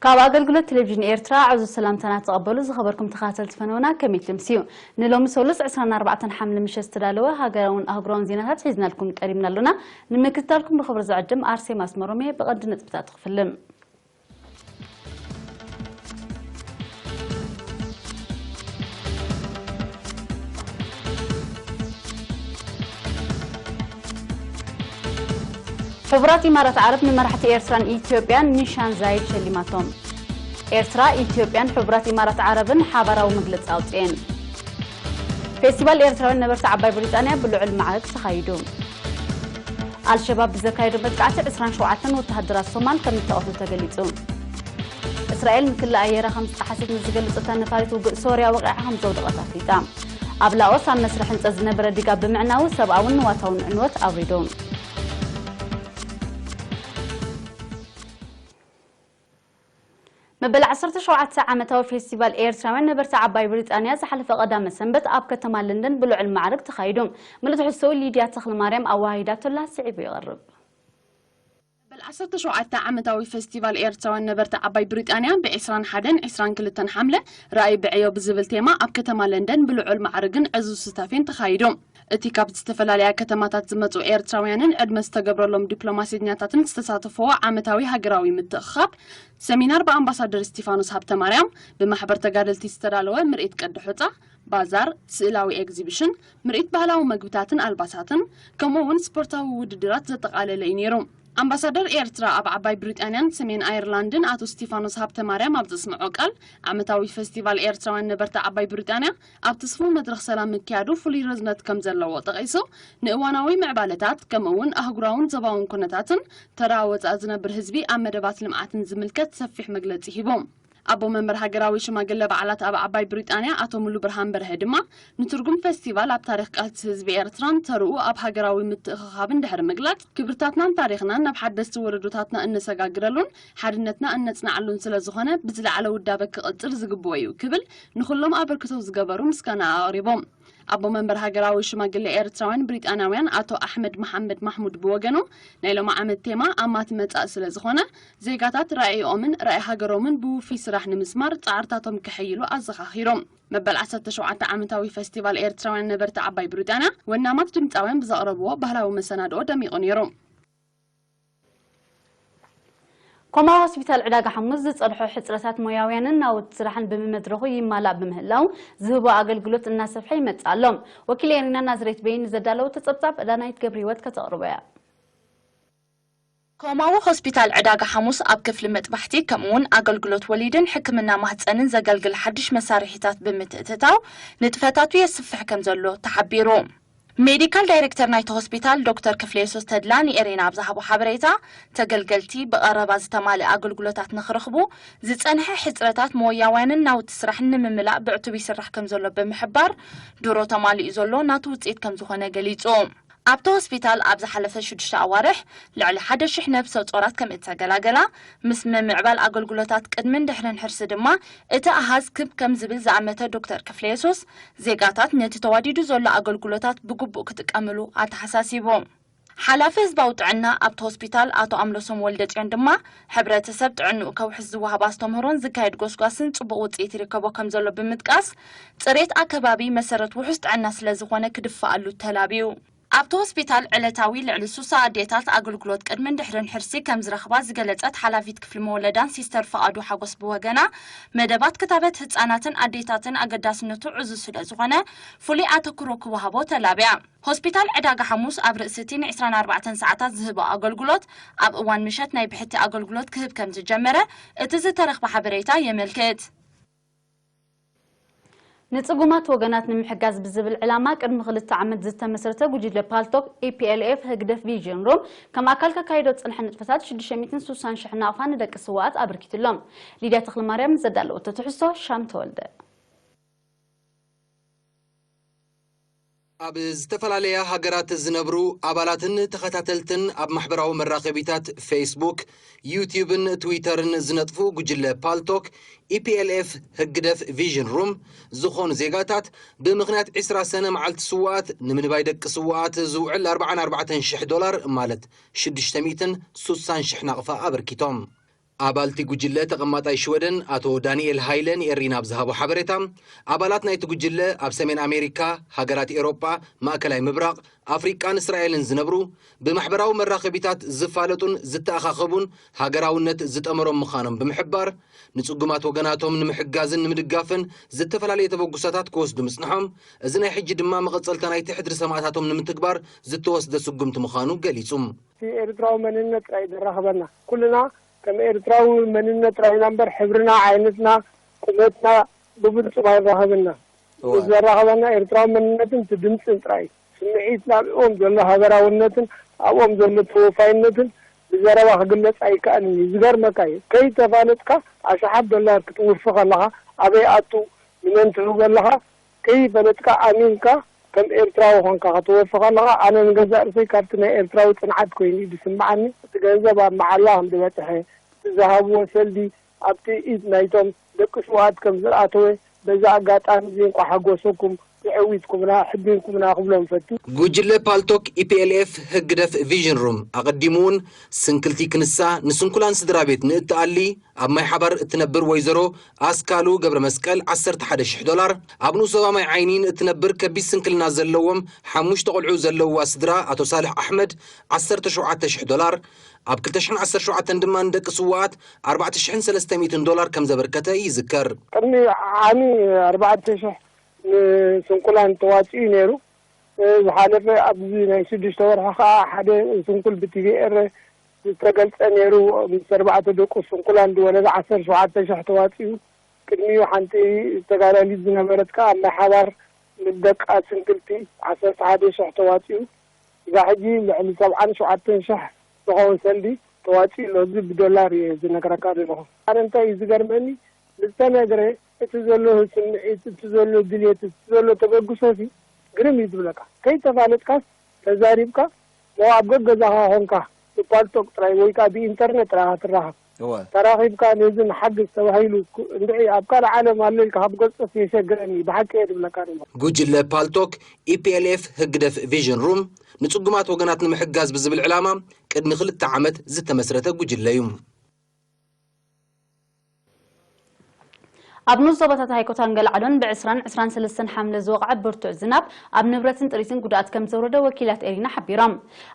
ካብ ኣገልግሎት ቴሌቪዥን ኤርትራ ዕዙዝ ሰላምታና ተቐበሉ። ዝኸበርኩም ተኸታተልቲ ፈነውና ከመይ ትምስዩ? ንሎሚ ሰሉስ ዕስራን ኣርባዕተን ሓምለ ምሸት ዝተዳለወ ሃገራውን ኣህጉራውን ዜናታት ሒዝናልኩም ቀሪብና ኣሎና። ንምክትታልኩም ብኽብሪ ዝዕድም ኣርሴማ ኣስመሮም እየ። ብቐንዲ ነጥብታት ክፍልም። ሕቡራት ኢማራት ዓረብ ንመራሕቲ ኤርትራን ኢትዮጵያን ኒሻን ዛይድ ሸሊማቶም። ኤርትራ፣ ኢትዮጵያን ሕቡራት ኢማራት ዓረብን ሓባራዊ መግለጺ ኣውጽኤን። ፌስቲቫል ኤርትራውያን ነበርቲ ዓባይ ብሪጣንያ ብልዑል ማዕረግ ተኻይዱ። ኣልሸባብ ብዘካየዶ መጥቃዕቲ ዕስራን ሸውዓተን ወተሃደራት ሶማል ከም እተቐትሉ ተገሊጹ። እስራኤል ንክሊ ኣየራ ከም ዝጠሓሰት ንዝገልጽ ወታደራዊ ነፋሪት ውግእ ሶርያ ወቒዓ ከም ዘውደቐት ኣፍሊጣ። ኣብ ላኦስ ኣብ መስርሕ ህንጸት ዝነበረ ዲጋ ብምዕናዉ ሰብኣውን ንዋታውን ዕንወት ኣውሪዱ። መበል ዓሰርተ ሸውዓተ ዓመታዊ ፌስቲቫል ኤርትራውያን ነበርቲ ዓባይ ብሪጣንያ ዝሓለፈ ቀዳመ ሰንበት ኣብ ከተማ ለንደን ብልዑል ማዕርግ ተኻይዱ። ምሉእ ትሕዝቶኡ ሊድያ ተኽለማርያም ኣወሃሂዳቶላ፣ ስዒቡ ይቐርብ። መበል ዓሰርተ ሸውዓተ ዓመታዊ ፌስቲቫል ኤርትራውያን ነበርቲ ዓባይ ብሪጣንያ ብ ዕስራን ሓደን ዕስራን ክልተን ሓምለ ራእይ ብዕዮ ብዝብል ቴማ ኣብ ከተማ ለንደን ብልዑል ማዕርግን ዕዙዝ ስታፌን ተኻይዱ። እቲ ካብ ዝተፈላለያ ከተማታት ዝመጹ ኤርትራውያንን ዕድመ ዝተገብረሎም ዲፕሎማሰኛታትን ዝተሳተፍዎ ዓመታዊ ሃገራዊ ምትእኽኻብ ሰሚናር ብኣምባሳደር እስቲፋኖስ ሃብተማርያም፣ ብማሕበር ተጋደልቲ ዝተዳለወ ምርኢት ቀዲ ሑጻ፣ ባዛር፣ ስእላዊ ኤግዚቢሽን፣ ምርኢት ባህላዊ መግብታትን ኣልባሳትን፣ ከምኡ እውን ስፖርታዊ ውድድራት ዘጠቓለለ እዩ ነይሩ። ኣምባሳደር ኤርትራ ኣብ ዓባይ ብሪጣንያን ሰሜን ኣየርላንድን ኣቶ እስቲፋኖስ ሃብተማርያም ኣብ ዘስምዖ ቃል፣ ዓመታዊ ፌስቲቫል ኤርትራውያን ነበርቲ ዓባይ ብሪጣንያ ኣብቲ ስፉው መድረኽ ሰላም ምክያዱ ፍሉይ ረዝነት ከም ዘለዎ ጠቒሱ፣ ንእዋናዊ ምዕባለታት፣ ከምኡ እውን ኣህጉራውን ዞባውን ኩነታትን ተራ ወጻኢ ዝነብር ህዝቢ ኣብ መደባት ልምዓትን ዝምልከት ሰፊሕ መግለጺ ሂቡ። ኣቦ መንበር ሃገራዊ ሽማግለ በዓላት ኣብ ዓባይ ብሪጣንያ ኣቶ ሙሉ ብርሃን በርሀ ድማ፣ ንትርጉም ፌስቲቫል ኣብ ታሪኽ ቃልሲ ህዝቢ ኤርትራን ተርኡ ኣብ ሃገራዊ ምትእኽኻብን ድሕሪ ምግላጽ፣ ክብርታትናን ታሪኽናን ናብ ሓደስቲ ወለዶታትና እነሰጋግረሉን ሓድነትና እነጽንዓሉን ስለ ዝኾነ፣ ብዝለዓለ ውዳበ ክቕጽል ዝግብኦ እዩ ክብል ንኹሎም ኣበርክቶ ዝገበሩ ምስጋና ኣቕሪቦም። ኣቦ መንበር ሃገራዊ ሽማግለ ኤርትራውያን ብሪጣንያውያን ኣቶ ኣሕመድ መሓመድ ማሕሙድ ብወገኖም፣ ናይ ሎሚ ዓመት ቴማ ኣማት መጻኢ ስለ ዝኾነ፣ ዜጋታት ራእይኦምን ራእይ ሃገሮምን ብውፉይ ስራሕ ንምስማር ጻዕርታቶም ከሐይሉ ኣዘኻኺሮም። መበል ዓሰርተ ሸውዓተ ዓመታዊ ፌስቲቫል ኤርትራውያን ነበርቲ ዓባይ ብሪጣንያ፣ ወናማት ድምጻውያን ብዘቕረብዎ ባህላዊ መሰናድኦ ደሚቑ ነይሩ። ኮማዊ ሆስፒታል ዕዳጋ ሓሙስ ዝጸንሖ ሕጽረታት ሞያውያንን ናውቲ ስራሕን ብምመድረኹ ይማላእ ብምህላው፣ ዝህቦ ኣገልግሎት እናሰፍሐ ይመጽእ ኣሎ። ወኪል ኤሪና ናዝሬት በይን ዘዳለወቶ ጸብጻብ ዳናይት ገብረህይወት ከተቕርቦ እያ። ኮማዊ ሆስፒታል ዕዳጋ ሓሙስ ኣብ ክፍሊ መጥባሕቲ፣ ከምኡውን ኣገልግሎት ወሊድን ሕክምና ማህጸንን ዘገልግል ሓድሽ መሳርሒታት ብምትእትታው፣ ንጥፈታቱ የስፍሕ ከም ዘሎ ተሓቢሩ። ሜዲካል ዳይሬክተር ናይቲ ሆስፒታል ዶክተር ክፍለየሱስ ተድላ ንኤሬና ኣብ ዝሃቦ ሓበሬታ፣ ተገልገልቲ ብቐረባ ዝተማልአ ኣገልግሎታት ንኽረኽቡ፣ ዝጸንሐ ሕጽረታት ሞያውያንን ናውቲ ስራሕን ንምምላእ ብዕቱብ ይስራሕ ከም ዘሎ ብምሕባር፣ ድሮ ተማሊኡ ዘሎ ናቱ ውጽኢት ከም ዝኾነ ገሊጹ። ኣብቲ ሆስፒታል ኣብ ዝሓለፈ ሽዱሽተ ኣዋርሕ ልዕሊ ሓደ ሽሕ ነብሰ ጾራት ከም እተገላገላ፣ ምስ ምምዕባል ኣገልግሎታት ቅድምን ድሕርን ሕርሲ ድማ እቲ ኣሃዝ ክብ ከም ዝብል ዝኣመተ ዶክተር ክፍለየሱስ፣ ዜጋታት ነቲ ተዋዲዱ ዘሎ ኣገልግሎታት ብግቡእ ክጥቀምሉ ኣተሓሳሲቡ። ሓላፊ ህዝባዊ ጥዕና ኣብቲ ሆስፒታል ኣቶ ኣምለሶም ወልደጽዮን ድማ፣ ሕብረተሰብ ጥዕንኡ ከውሕስ ዝወሃብ ኣስተምህሮን ዝካየድ ጎስጓስን ጽቡቕ ውጽኢት ይርከቦ ከም ዘሎ ብምጥቃስ፣ ጽሬት ኣከባቢ መሰረት ውሑስ ጥዕና ስለ ዝኾነ ክድፈኣሉ ተላብዩ። ኣብቲ ሆስፒታል ዕለታዊ ልዕሊ ሱሳ ኣዴታት ኣገልግሎት ቅድምን ድሕርን ሕርሲ ከም ዝረኽባ ዝገለጸት ሓላፊት ክፍሊ መወለዳን ሲስተር ፍቓዱ ሓጎስ ብወገና፣ መደባት ክታበት ህጻናትን ኣዴታትን ኣገዳስነቱ ዕዙዝ ስለ ዝኾነ ፍሉይ ኣተኩሮ ክወሃቦ ተላብያ። ሆስፒታል ዕዳጋ ሓሙስ ኣብ ርእሲ እቲ ን ዕስራን ኣርባዕተን ሰዓታት ዝህቦ ኣገልግሎት፣ ኣብ እዋን ምሸት ናይ ብሕቲ ኣገልግሎት ክህብ ከም ዝጀመረ እቲ ዝተረኽበ ሓበሬታ የመልክት። ንጽጉማት ወገናት ንምሕጋዝ ብዝብል ዕላማ ቅድሚ ክልተ ዓመት ዝተመስረተ ጉጅለ ፓልቶክ ኢ ፒ ኤል ኤፍ ህግደፍ ቪዥን ሩም ከም ኣካል ከካይዶ ዝጸንሐ ንጥፈታት ሽዱሽተ ሚእትን ሱሳን ሽሕ ናቕፋ ንደቂ ስውኣት ኣበርኪትሎም። ሊድያ ተኽለማርያም ዘዳለወቶ ትሕዝቶ ሻም ተወልደ። ኣብ ዝተፈላለያ ሃገራት ዝነብሩ ኣባላትን ተኸታተልትን ኣብ ማሕበራዊ መራኸቢታት ፌስቡክ፣ ዩትዩብን ትዊተርን ዝነጥፉ ጉጅለ ፓልቶክ፣ ኢ ፒ ኤል ኤፍ ህግደፍ ቪዥን ሩም፣ ዝኾኑ ዜጋታት ብምኽንያት ዕስራ ሰነ መዓልቲ ስውኣት ንምንባይ ደቂ ስውኣት ዝውዕል ኣርባዓን ኣርባዕተን ሽሕ ዶላር፣ ማለት ሽዱሽተ ሚእትን ሱሳን ሽሕ ናቕፋ ኣበርኪቶም። ኣባልቲ ጉጅለ ተቐማጣይ ሽወደን ኣቶ ዳንኤል ሃይለ ንኤሪና ኣብ ዝሃቦ ሓበሬታ፣ ኣባላት ናይቲ ጉጅለ ኣብ ሰሜን ኣሜሪካ፣ ሃገራት ኤሮጳ፣ ማእከላይ ምብራቕ፣ ኣፍሪቃን እስራኤልን ዝነብሩ፣ ብማሕበራዊ መራኸቢታት ዝፋለጡን ዝተኣኻኸቡን፣ ሃገራውነት ዝጠመሮም ምዃኖም ብምሕባር፣ ንጽጉማት ወገናቶም ንምሕጋዝን ንምድጋፍን ዝተፈላለየ ተበግሶታት ክወስዱ ምጽንሖም፣ እዚ ናይ ሕጂ ድማ መቐጸልታ ናይቲ ሕድሪ ሰማእታቶም ንምትግባር ዝተወስደ ስጉምቲ ምዃኑ ገሊጹ። እቲ ኤርትራዊ መንነት ጥራይ ዘራኽበና። ኩልና ከም ኤርትራዊ መንነት ጥራይ ኢና እምበር፣ ሕብርና፣ ዓይነትና፣ ቁመትና ብፍጹም ኣይራኸበና። እወ። ዘራኸበና ኤርትራዊ መንነትን እቲ ድምጽን ጥራይ እዩ። ስምዒት ናብኦም ዘሎ ሃገራውነትን ኣብኦም ዘሎ ተወፋይነትን ብዘረባ ክግለጽ ኣይከኣልን እዩ። ዝገርመካ እዩ፣ ከይተፋለጥካ ኣሽሓት ዶላር ክትውፊ ከለኻ፣ ኣበይ ኣቱ፣ ንመን ትህብ ኣለኻ፣ ከይፈለጥካ ኣሚንካ ከም ኤርትራዊ ኾንካ ከተወፊ ከለኻ፣ ኣነ ንገዛእ ርእሰይ ካብቲ ናይ ኤርትራዊ ጽንዓት ኮይኑ እዩ ዝስምዓኒ። እቲ ገንዘብ ኣብ መዓላ ከም ዝበጽሐ፣ እቲ ዝሃብዎ ሰልዲ ኣብቲ ኢድ ናይቶም ደቂ ስውኣት ከም ዝኣተወ፣ በዚ ኣጋጣሚ እዚ እንቋዕ ሓጎሰኩም፣ የዕዊትኩምና፣ ሕቢንኩምና ክብሎም ፈቱ። ጉጅለ ፓልቶክ ኢ ፒ ኤል ኤፍ ህግደፍ ቪዥን ሩም ኣቐዲሙ እውን ስንክልቲ ክንሳ ንስንኩላን ስድራ ቤት ንእትኣሊ ኣብ ማይ ሓባር እትነብር ወይዘሮ ኣስካሉ ገብረ መስቀል ዓሰርተ ሓደ ሽሕ ዶላር፣ ኣብ ንኡስ ዞባ ማይ ዓይኒ ንእትነብር ከቢድ ስንክልና ዘለዎም ሓሙሽተ ቆልዑ ዘለውዋ ስድራ ኣቶ ሳልሕ ኣሕመድ ዓሰርተ ሸውዓተ ሽሕ ዶላር፣ ኣብ ክልተ ሽሕን ዓሰርተ ሸውዓተን ድማ ንደቂ ስውኣት ኣርባዕተ ሽሕን ሰለስተ ሚእትን ዶላር ከም ዘበርከተ ይዝከር። ቅድሚ ዓሚ ኣርባዕተ ሽሕ ንስንኩላን ተዋፂኡ ነይሩ። ዝሓለፈ ኣብዚ ናይ ሽዱሽተ ወርሒ ከዓ ሓደ ስንኩል ብቲቪኤር ዝተገልጸ ነይሩ። ምስ ኣርባዕተ ደቁ ስንኩላን ዝወለደ ዓሰርተ ሸውዓተ ሽሕ ተዋፂኡ። ቅድሚኡ ሓንቲ ተጋዳሊት ዝነበረት ከዓ ኣብ ማይ ሓባር ንደቃ ስንክልቲ ዓሰርተ ሓደ ሽሕ ተዋፂኡ። እዛ ሕጂ ልዕሊ ሰብዓን ሸውዓተን ሽሕ ዝኸውን ሰልዲ ተዋፂኡ ኣሎ። እዚ ብዶላር እየ ዝነግረካ ዘለኹ። ኣነ እንታይ እዩ ዝገርመኒ፣ ዝተነግረ እቲ ዘሎ ስምዒት፣ እቲ ዘሎ ድልየት፣ እቲ ዘሎ ተበግሶ ሲ ግርም እዩ ዝብለካ። ከይተፋለጥካስ ተዛሪብካ፣ ሞ ኣብ ገገዛኻ ኾንካ ብፓልቶክ ጥራይ ወይ ከዓ ብኢንተርኔት ጥራይ ኢኻ ትራኸብ። እወ። ተራኺብካ ነዚ ንሓግዝ ተባሂሉ ኩ-፣ እንድዒ ኣብ ካልእ ዓለም ኣሎ ኢልካ ካብ ገልጾስ የሸግረኒ፣ ብሓቂ እየ ዝብለካ ድማ። ጉጅለ ፓልቶክ ኢ ፒ ኤል ኤፍ ህግደፍ ቪዥን ሩም ንጽጉማት ወገናት ንምሕጋዝ ብዝብል ዕላማ ቅድሚ ክልተ ዓመት ዝተመስረተ ጉጅለ እዩ። ኣብ ንኡስ ዞባታት ሃይኮታን ገለዓሎን ብዕስራን ዕስራን ሰለስተን ሓምለ ዝወቕዐ ብርቱዕ ዝናብ ኣብ ንብረትን ጥሪትን ጉድኣት ከም ዘውረደ ወኪላት ኤሪና ሓቢሮም።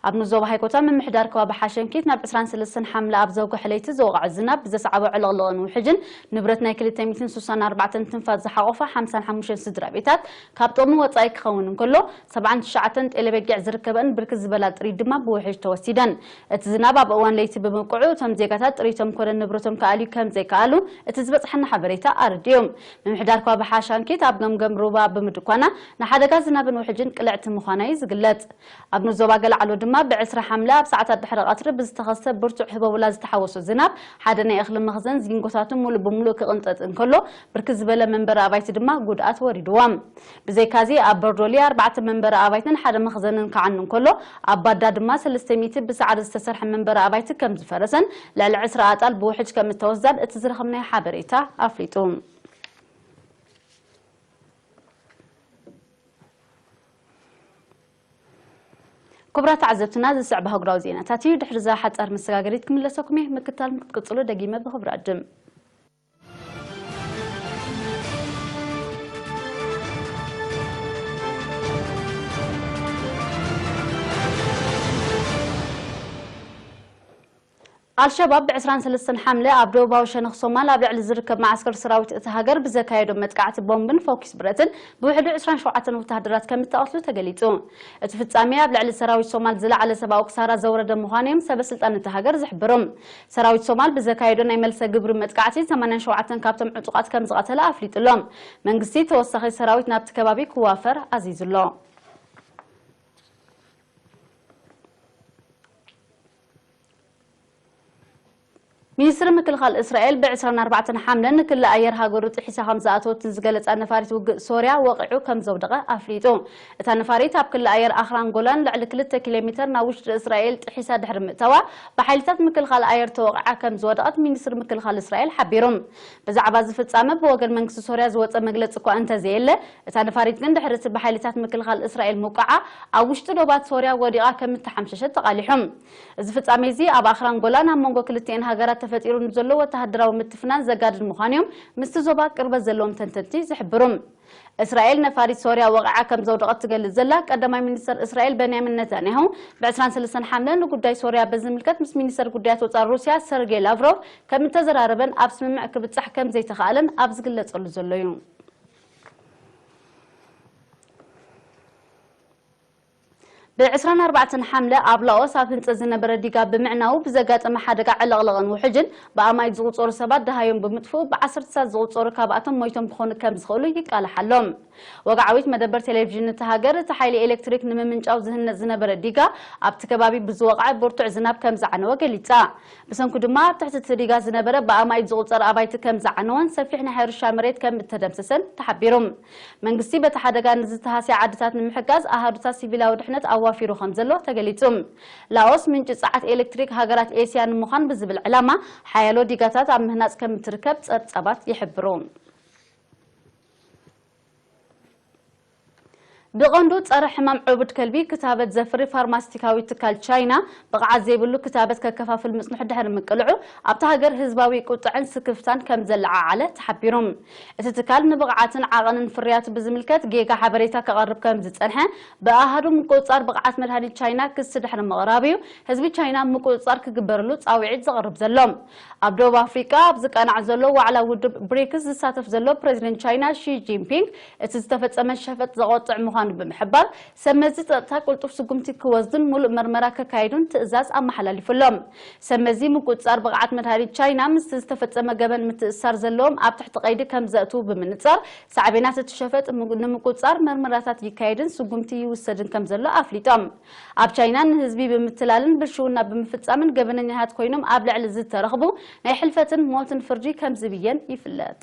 ኣብ ንኡስ ዞባ ሃይኮታ ምምሕዳር ከባቢ ሓሸንኪት ናብ ዕስራን ሰለስተን ሓምለ ኣብ ዘውግሐ ለይቲ ዝወቕዐ ዝናብ ብዘስዓቦ ዕልቕልቕን ውሕጅን ንብረት ናይ ክልተ ሚእትን ስሳን ኣርባዕተን ትንፋት ዝሓቖፋ ሓምሳን ሓሙሽተን ስድራ ቤታት ካብ ጥቕሚ ወጻኢ ክኸውን እንከሎ፣ ሰብዓን ትሽዓተን ጤለ በጊዕ ዝርከበን ብርክት ዝበላ ጥሪት ድማ ብውሕጅ ተወሲደን። እቲ ዝናብ ኣብ እዋን ለይቲ ብምብቅዑ፣ እቶም ዜጋታት ጥሪቶም ኮነ ንብረቶም ክኣልዩ ከም ዘይከኣሉ እቲ ዝበጽሐና ሓበሬታ ኣረዲኡ። ምምሕዳር ከባቢ ሓሻንኪት ኣብ ገምገም ሩባ ብምድኳና ንሓደጋ ዝናብን ውሕጅን ቅልዕቲ ምዃና እዩ ዝግለጽ። ኣብ ንዞባ ገለዓሎ ድማ ብዕስራ ሓምለ ኣብ ሰዓታት ድሕሪ ቀትሪ ብዝተኸስተ ብርቱዕ ህቦብላ ዝተሓወሶ ዝናብ ሓደ ናይ እኽሊ መኽዘን ዚንጎታቱ ሙሉእ ብሙሉእ ክቕንጠጥ እንከሎ፣ ብርክት ዝበለ መንበሪ ኣባይቲ ድማ ጉድኣት ወሪድዎም። ብዘይካዚ ኣብ በርዶሊ ኣርባዕተ መንበሪ ኣባይትን ሓደ መኽዘንን ክዓኑ እንከሎ፣ ኣብ ባዳ ድማ ሰለስተ ሚእቲ ብሳዕሪ ዝተሰርሐ መንበሪ ኣባይቲ ከም ዝፈረሰን ልዕሊ ዕስራ ኣጣል ብውሕጅ ከም እተወስዳን እቲ ዝረኸብናዮ ሓበሬታ ኣፍሊጡ። ክቡራት ተዓዘብትና፣ ዝስዕብ ኣህጉራዊ ዜናታት እዩ። ድሕሪ እዛ ሓጻር መሰጋገሪት ክምለሰኩም እየ። ምክታል ክትቅጽሉ ደጊመ ብኽብሪ ዕድም። ኣልሸባብ ብዕስራን ሰለስተን ሓምለ ኣብ ደቡባዊ ሸነኽ ሶማል ኣብ ልዕሊ ዝርከብ መዓስከር ሰራዊት እታ ሃገር ብዘካየዶ መጥቃዕቲ ቦምብን ፈኲስ ብረትን ብውሕዱ ዕስራን ሸውዓተን ወተሃደራት ከም እተቐትሉ ተገሊጹ። እቲ ፍጻሜ ኣብ ልዕሊ ሰራዊት ሶማል ዝለዓለ ሰብኣዊ ክሳራ ዘውረደ ምዃኑ እዮም ሰበ ስልጣን እታ ሃገር ዝሕብሩ። ሰራዊት ሶማል ብዘካየዶ ናይ መልሰ ግብሪ መጥቃዕቲ ሰማንያን ሸውዓተን ካብቶም ዕጡቓት ከም ዝቐተለ ኣፍሊጡ ኣሎ። መንግስቲ ተወሳኺ ሰራዊት ናብቲ ከባቢ ክዋፈር ኣዚዙ ኣሎ። ሚኒስትሪ ምክልኻል እስራኤል ብዕስራን ኣርባዕተን ሓምለ ንክሊ ኣየር ሃገሩ ጥሒሳ ከም ዝኣተወት ዝገለጻ ነፋሪት ውግእ ሶርያ ወቒዑ ከም ዘውደቐ ኣፍሊጡ። እታ ነፋሪት ኣብ ክሊ ኣየር ኣኽራን ጎላን ልዕሊ ክልተ ኪሎ ሜተር ናብ ውሽጢ እስራኤል ጥሒሳ ድሕሪ ምእታዋ፣ ብሓይልታት ምክልኻል ኣየር ተወቒዓ ከም ዝወደቐት ሚኒስትሪ ምክልኻል እስራኤል ሓቢሩ። ብዛዕባ እዚ ፍጻመ ብወገን መንግስቲ ሶርያ ዝወጸ መግለጺ እኳ እንተዘየለ፣ እታ ነፋሪት ግን ድሕሪ እቲ ብሓይልታት ምክልኻል እስራኤል ምውቃዓ ኣብ ውሽጢ ዶባት ሶርያ ወዲቓ ከም እተሓምሸሸት ተቓሊሑ። እዚ ፍጻሜ እዚ ኣብ ኣኽራን ጎላን ኣብ መንጎ ክልቲኤን ሃገራት ተፈጢሩ ንዘሎ ወተሃደራዊ ምትፍናን ዘጋድድ ምዃኑ እዮም ምስቲ ዞባ ቅርበት ዘለዎም ተንተንቲ ዝሕብሩ። እስራኤል ነፋሪት ሶርያ ወቒዓ ከም ዘውደቐት ትገልጽ ዘላ ቀዳማይ ሚኒስተር እስራኤል በንያሚን ነታንያሁ ብ ዕስራን ሰለስተን ሓምለ ንጉዳይ ሶርያ በዝምልከት ምስ ሚኒስተር ጉዳያት ወጻኢ ሩስያ ሰርጌይ ላቭሮቭ ከም እተዘራረበን ኣብ ስምምዕ ክብጻሕ ከም ዘይተኻእለን ኣብ ዝግለጸሉ ዘሎ እዩ። ብ ዕስራን ኣርባዕተን ሓምለ ኣብ ላኦስ ኣብ ህንጸት ዝነበረ ዲጋ ብምዕናዉ ብዘጋጠመ ሓደጋ ዕለቕለቕን ውሕጅን ብኣማኢት ዝቑጸሩ ሰባት ደሃዮም ብምጥፍኡ ብዓሰርተታት ዝቑጸሩ ካብኣቶም ሞይቶም ክኾኑ ከም ዝኽእሉ ይቃላሕ ኣሎ። ወግዓዊት መደበር ቴሌቪዥን እታ ሃገር እቲ ሓይሊ ኤሌክትሪክ ንምምንጫው ዝህነጽ ዝነበረ ዲጋ ኣብቲ ከባቢ ብዝወቕዐ ብርቱዕ ዝናብ ከም ዝዓነወ ገሊጻ። ብሰንኩ ድማ ኣብ ትሕቲ እቲ ዲጋ ዝነበረ ብኣማኢት ዝቑጸር ኣባይቲ ከም ዝዓነወን ሰፊሕ ናይ ሕርሻ መሬት ከም እተደምሰሰን ተሓቢሩ። መንግስቲ በቲ ሓደጋ ንዝተሃስያ ዓድታት ንምሕጋዝ ኣሃዱታት ሲቪላዊ ድሕነት ኣዋፊሩ ከም ዘሎ ተገሊጹ። ላኦስ ምንጪ ጸዓት ኤሌክትሪክ ሃገራት ኤስያ ንምዃን ብዝብል ዕላማ ሓያሎ ዲጋታት ኣብ ምህናጽ ከም እትርከብ ጸብጻባት ይሕብሩ። ብቐንዱ ጸረ ሕማም ዕቡድ ከልቢ ክታበት ዘፍሪ ፋርማሲቲካዊ ትካል ቻይና ብቕዓት ዘይብሉ ክታበት ከከፋፍል ምጽንሑ ድሕሪ ምቅልዑ ኣብታ ሃገር ህዝባዊ ቁጥዐን ስክፍታን ከም ዘለዓዓለ ተሓቢሩ። እቲ ትካል ንብቕዓትን ዓቐንን ፍርያቱ ብዝምልከት ጌጋ ሓበሬታ ከቐርብ ከም ዝጸንሐ ብኣሃዱ ምቁጽጻር ብቕዓት መድሃኒት ቻይና ክሲ ድሕሪ ምቕራቡ እዩ ህዝቢ ቻይና ምቁጽጻር ክግበረሉ ጻውዒት ዘቕርብ ዘሎ። ኣብ ደቡብ ኣፍሪቃ ኣብ ዝቃናዕ ዘሎ ዋዕላ ውድብ ብሪክስ ዝሳተፍ ዘሎ ፕሬዚደንት ቻይና ሺ ጂንፒንግ እቲ ዝተፈጸመ ሸፈጥ ዘቖጥዕ ምዃኑ ብምሕባር ሰብ መዚ ጸጥታ ቅልጡፍ ስጉምቲ ክወስዱን ሙሉእ መርመራ ከካይዱን ትእዛዝ ኣመሓላሊፉ ኣሎ። ሰብ መዚ ምቁጽጻር ብቕዓት መድሃኒት ቻይና ምስቲ ዝተፈጸመ ገበን ምትእስሳር ዘለዎም ኣብ ትሕቲ ቀይዲ ከም ዘእትዉ ብምንጻር ሳዕቤናት እቲ ሸፈጥ ንምቁጽጻር መርመራታት ይካየድን ስጉምቲ ይውሰድን ከም ዘሎ ኣፍሊጦም። ኣብ ቻይና ንህዝቢ ብምትላልን ብልሽውና ብምፍጻምን ገበነኛታት ኮይኖም ኣብ ልዕሊ ዝተረኽቡ ናይ ሕልፈትን ሞትን ፍርዲ ከም ዝብየን ይፍለጥ።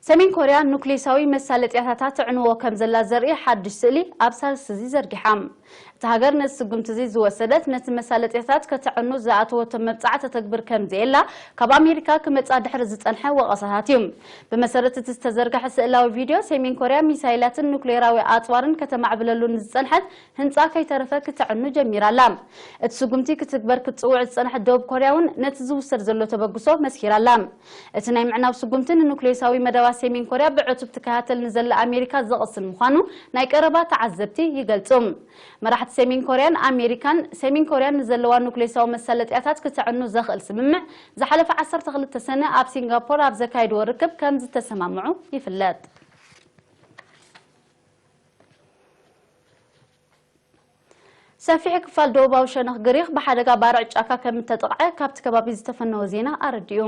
ሰሜን ኮርያ ኑክሌሳዊ መሳለጥያታታ ትዕንዎ ከም ዘላ ዘርኢ ሓድሽ ስእሊ ኣብ ሳልስቲ እዚ ዘርጊሓ። እታ ሃገር ነቲ ስጉምቲ እዚ ዝወሰደት ነቲ መሳለጥያታት ከተዕኑ ዝኣተወቶ መብጻዓ ተተግብር ከም ዘየላ ካብ ኣሜሪካ ክመጻ ድሕሪ ዝጸንሐ ወቐሳታት እዩ። ብመሰረት እቲ ዝተዘርግሐ ስእላዊ ቪድዮ ሰሜን ኮርያ ሚሳይላትን ኑክሌራዊ ኣጽዋርን ከተማዕብለሉ ንዝጸንሐት ህንጻ ከይተረፈ ክትዕኑ ጀሚራ ኣላ። እቲ ስጉምቲ ክትግበር ክትጽውዕ ዝጸንሐት ደቡብ ኮርያ እውን ነቲ ዝውሰድ ዘሎ ተበግሶ መስኪራ ኣላ። እቲ ናይ ምዕናው ስጉምቲ ንኑክሌሳዊ መደባት ሰሜን ኮርያ ብዕቱብ ትከታተል ንዘላ ኣሜሪካ ዘቕስን ምዃኑ ናይ ቀረባ ተዓዘብቲ ይገልጹ። መራሕቲ ሰሜን ኮርያን ኣሜሪካን ሰሜን ኮርያ ንዘለዋ ኑክሌሳዊ መሳለጥያታት ክትዕኑ ዘኽእል ስምምዕ ዝሓለፈ ዓሰርተ ክልተ ሰነ ኣብ ሲንጋፖር ኣብ ዘካየድዎ ርክብ ከም ዝተሰማምዑ ይፍለጥ። ሰፊሕ ክፋል ደቡባዊ ሸነኽ ግሪኽ ብሓደጋ ባርዕ ጫካ ከም እተጠቕዐ ካብቲ ከባቢ ዝተፈነወ ዜና ኣረዲኡ።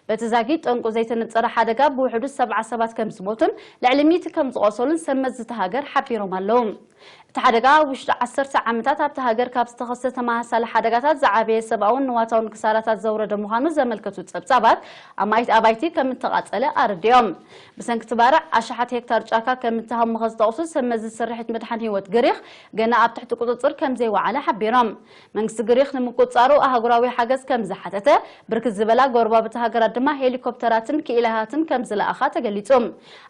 በቲ ዛጊት ጠንቁ ዘይተነጸረ ሓደጋ ብውሕዱ ሰብዓ ሰባት ከም ዝሞቱን ልዕሊ ሚእቲ ከም ዝቖሰሉን ሰብ መዚ እታ ሃገር ሓቢሮም ኣለዉ። እቲ ሓደጋ ኣብ ውሽጢ ዓሰርተ ዓመታት ኣብታ ሃገር ካብ ዝተኸስተ ተመሳሳሊ ሓደጋታት ዝዓበየ ሰብኣውን ንዋታውን ክሳራታት ዘውረደ ምዃኑ ዘመልከቱ ጸብጻባት፣ ኣማኢት ኣባይቲ ከም እተቓጸለ ኣረዲኦም። ብሰንኪ እቲ ባርዕ ኣሽሓት ሄክታር ጫካ ከም እተሃሞኸ ዝጠቕሱ ሰብ መዚ ስርሒት ምድሓን ህይወት ግሪኽ፣ ገና ኣብ ትሕቲ ቁጽጽር ከም ዘይወዓለ ሓቢሮም። መንግስቲ ግሪኽ ንምቁጽጻሩ ኣህጉራዊ ሓገዝ ከም ዝሓተተ፣ ብርክት ዝበላ ጎረባብቲ ሃገራት ድማ ሄሊኮፕተራትን ክኢላታትን ከም ዝለኣኻ ተገሊጹ።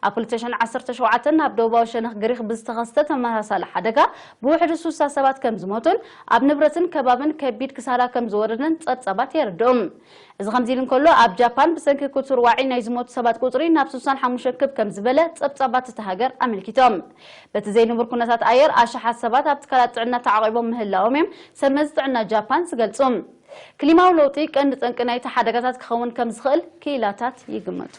ኣብ ክልተ ሽሕን ዓሰርተ ሸውዓተን ኣብ ደቡባዊ ሸነኽ ግሪኽ ብዝተኸስተ ተመሳሳሊ ሓደጋ ብውሕዱ ስሳ ሰባት ከም ዝሞቱን ኣብ ንብረትን ከባብን ከቢድ ክሳራ ከም ዝወረደን ጸብጻባት የረድኡ። እዚ ከምዚ ኢሉ እንከሎ፣ ኣብ ጃፓን ብሰንኪ ክቱር ዋዒ ናይ ዝሞቱ ሰባት ቁጽሪ ናብ ስሳን ሓሙሽተን ክብ ከም ዝበለ ጸብጻባት እታ ሃገር ኣመልኪቶም። በቲ ዘይንቡር ኩነታት ኣየር ኣሽሓት ሰባት ኣብ ትካላት ጥዕና ተዓቒቦም ምህላዎም እዮም ሰብ መዚ ጥዕና ጃፓን ዝገልጹ። ክሊማዊ ለውጢ ቀንዲ ጠንቂ ናይቲ ሓደጋታት ክኸውን ከም ዝኽእል ክኢላታት ይግምቱ።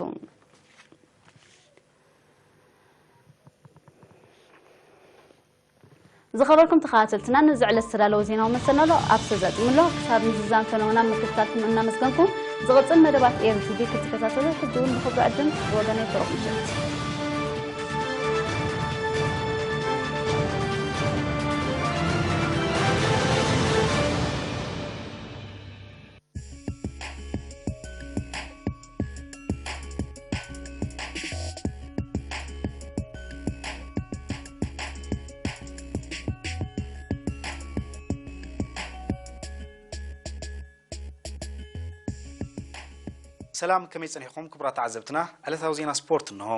ዝኸበርኩም ተኸታተልትና፣ ነዚ ዕለት ዝተዳለወ ዜናዊ መሰናዶ ኣብ ዝተዛዝምሎ ክሳብ ንዝዛም ፈነውና ምክትታልኩም እናመስገንኩ፣ ዝቕጽል መደባት ኤሪ ቲቪ ክትከታተሉ ሕጂ እውን ብኽብሪ ዕድም ብወገነይ ብሩኽ ምሸት። ሰላም፣ ከመይ ጸኒሕኩም ክቡራት ተዓዘብትና? ዕለታዊ ዜና ስፖርት እንሆ።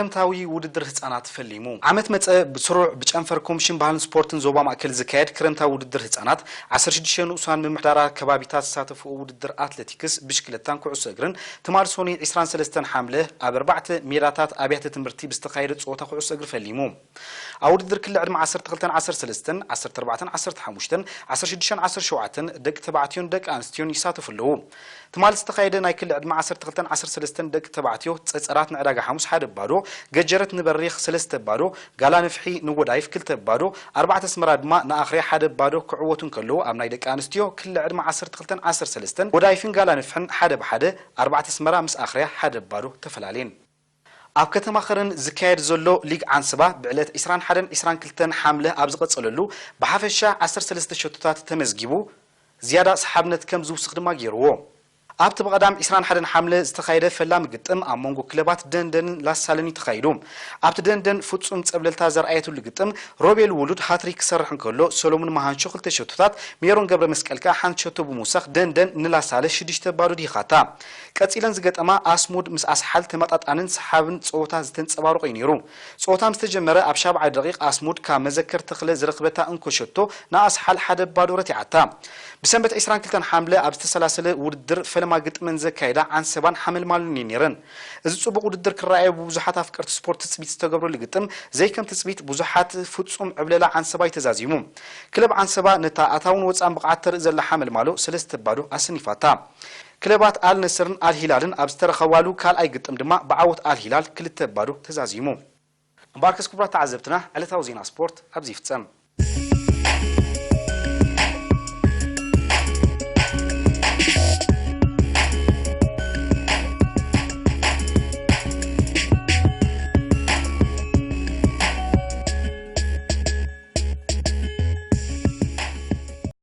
ክረምታዊ ውድድር ህጻናት ፈሊሙ። ዓመት መጸ ብስሩዕ ብጨንፈር ኮሚሽን ባህልን ስፖርትን ዞባ ማእከል ዝካየድ ክረምታዊ ውድድር ህጻናት፣ ዓሰርተ ሽዱሽተ ንኡሳን ምምሕዳራ ከባቢታት ዝሳተፍዎ ውድድር ኣትሌቲክስ፣ ብሽክለታን ኩዕሶ እግርን ትማል ሰኑይ ዕስራን ሰለስተን ሓምለ ኣብ ኣርባዕተ ሜዳታት ኣብያተ ትምህርቲ ብዝተኻየደ ጸወታ ኩዕሶ እግሪ ፈሊሙ። ኣብ ውድድር ክሊ ዕድመ ዓሰርተ ክልተን ዓሰርተ ሰለስተን፣ ዓሰርተ ኣርባዕተን ዓሰርተ ሓሙሽተን፣ ዓሰርተ ሽዱሽተን ዓሰርተ ሸውዓተን ደቂ ተባዕትዮን ደቂ ኣንስትዮን ይሳተፉ ኣለዉ። ትማል ዝተኻየደ ናይ ክሊ ዕድመ ዓሰርተ ክልተን ዓሰርተ ሰለስተን ደቂ ተባዕትዮ ጸጸራት ንዕዳጋ ሓሙስ ሓደ ባዶ፣ ገጀረት ንበሪኽ ሰለስተ ባዶ፣ ጋላ ንፍሒ ንወዳይፍ ክልተ ባዶ፣ ኣርባዕተ ኣስመራ ድማ ንኣኽርያ ሓደ ባዶ ክዕወቱ እንከለዉ፣ ኣብ ናይ ደቂ ኣንስትዮ ክሊ ዕድመ ዓሰርተ ክልተን ዓሰርተ ሰለስተን ወዳይፍን ጋላ ንፍሕን ሓደ ብሓደ፣ ኣርባዕተ ኣስመራ ምስ ኣኽርያ ሓደ ባዶ ተፈላለየን። ኣብ ከተማ ኸረን ዝካየድ ዘሎ ሊግ ዓንስባ ብዕለት ዕስራን ሓደን ዕስራን ክልተን ሓምለ ኣብ ዝቐጸለሉ ብሓፈሻ ዓሰርተ ሰለስተ ሸቶታት ተመዝጊቡ ዝያዳ ሰሓብነት ከም ዝውስኽ ድማ ገይርዎ። ኣብቲ ብቐዳም ዕስራን ሓደን ሓምለ ዝተኻየደ ፈላሚ ግጥም ኣብ መንጎ ክለባት ደንደንን ላሳለን እዩ ተኻይዱ። ኣብቲ ደንደን ፍጹም ጸብለልታ ዘርኣየትሉ ግጥም ሮቤል ውሉድ ሃትሪክ ክሰርሕ እንከሎ፣ ሰሎሙን መሃንሾ ክልተ ሸቶታት፣ ሜሮን ገብረ መስቀል ከኣ ሓንቲ ሸቶ ብምውሳኽ ደንደን ንላሳለ ሽዱሽተ ባዶ ድሂኻታ። ቀጺለን ዝገጠማ ኣስሙድ ምስ ኣስሓል ተመጣጣንን ሰሓብን ጸወታ ዝተንጸባረቐ እዩ ነይሩ። ጸወታ ምስ ተጀመረ ኣብ ሻብዓይ ደቂቕ ኣስሙድ ካብ መዘከር ተኽለ ዝረኽበታ እንኮ ሸቶ ንኣስሓል ሓደ ባዶ ረቲዓታ። ብሰንበት ዕስራን ክልተን ሓምለ ኣብ ዝተሰላሰለ ውድድር ፈለማ ግጥመን ዘካየዳ ዓንሰባን ሓመልማልን እየን ነይረን። እዚ ጽቡቕ ውድድር ክረኣዮ ብብዙሓት ኣፍቀርቲ ስፖርት ትጽቢት ዝተገብረሉ ግጥም ዘይከም ትጽቢት ብዙሓት ፍጹም ዕብለላ ዓንሰባ እዩ ተዛዚሙ። ክለብ ዓንሰባ ነታ ኣታውን ወጻእን ብቕዓት ተርኢ ዘላ ሓመልማሎ ሰለስተ ባዶ ኣሰኒፋታ። ክለባት ኣል ነስርን ኣል ሂላልን ኣብ ዝተረኸባሉ ካልኣይ ግጥም ድማ ብዓወት ኣል ሂላል ክልተ ባዶ ተዛዚሙ። እምበኣርከስ ክቡራት ተዓዘብትና፣ ዕለታዊ ዜና ስፖርት ኣብዚ ይፍጸም።